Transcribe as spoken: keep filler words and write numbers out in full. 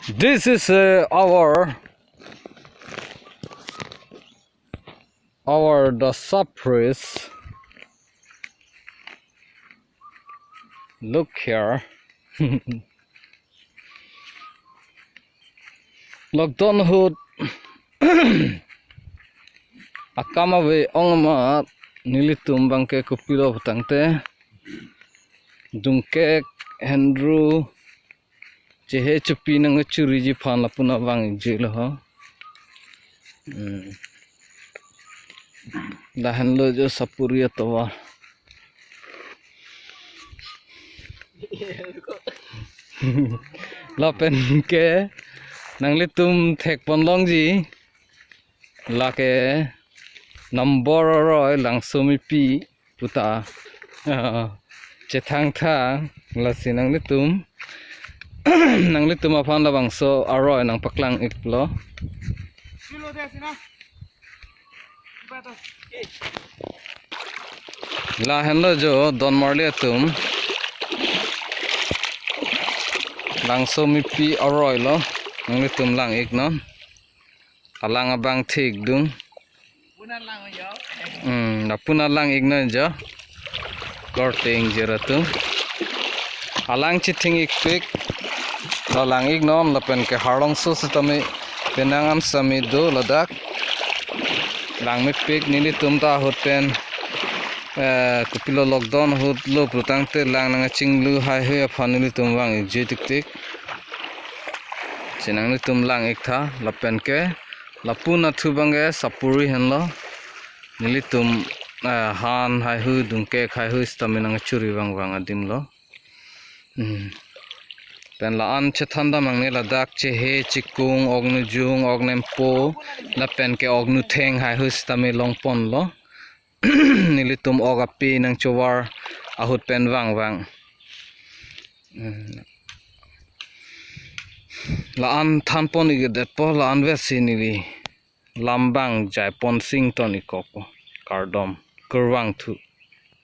This is uh, our our the surprise. Look here. Lockdown ahut akam ave ong amat nelitum abangke kopilo putangte dungkek, hendru, chehe chepi nangchuriji aphan lapu nangvang-ikji lo ho. Hmm. Lahenlo jo sapuri atovar. Lapen ke nanglitum thekpon longji. Lake number aroi Langsomipi puta. Ah, chethangthang lasi nanglitum nanglitum aphan labangso aroi nangpaklang-iklo. Lahenlo jo donmarli atum. Langsomipi aroi lo. Nanglitum lang-iknon. Alang abang thik dung. Hmm, lapu nanglang-iknon jo. Korte ingjir atum. Alang chething-ikpik. La lang-iknon lapen ke harlongso sitame penang am sami do ladak. Langmepik nelitum ta ahut pen, eh, kopilo lockdown ahut lo putangte lang nangchinglu haihui aphan nelitum vang-ikji tiktik. Chenang nelitum lang-iktha lapen ke lapu nathu abangke sapuri henlo. Nelitum, eh, han haihui dungkek haihui sitame nangchuri vangvang adim lo. Hmm. Pen la-an chethan dam nangne ladak chehe chekung, ok nujung, ok nempo, lapen ke ok nutheng haihui sitame longponlo. Nelitum ok ape nangchovar ahut pen vangvang. Hmm. La-an thanpon-ikdetpo, la-an vesi neli lam abang jaipon sington-ikkokpo. Kardom, kurvangthu.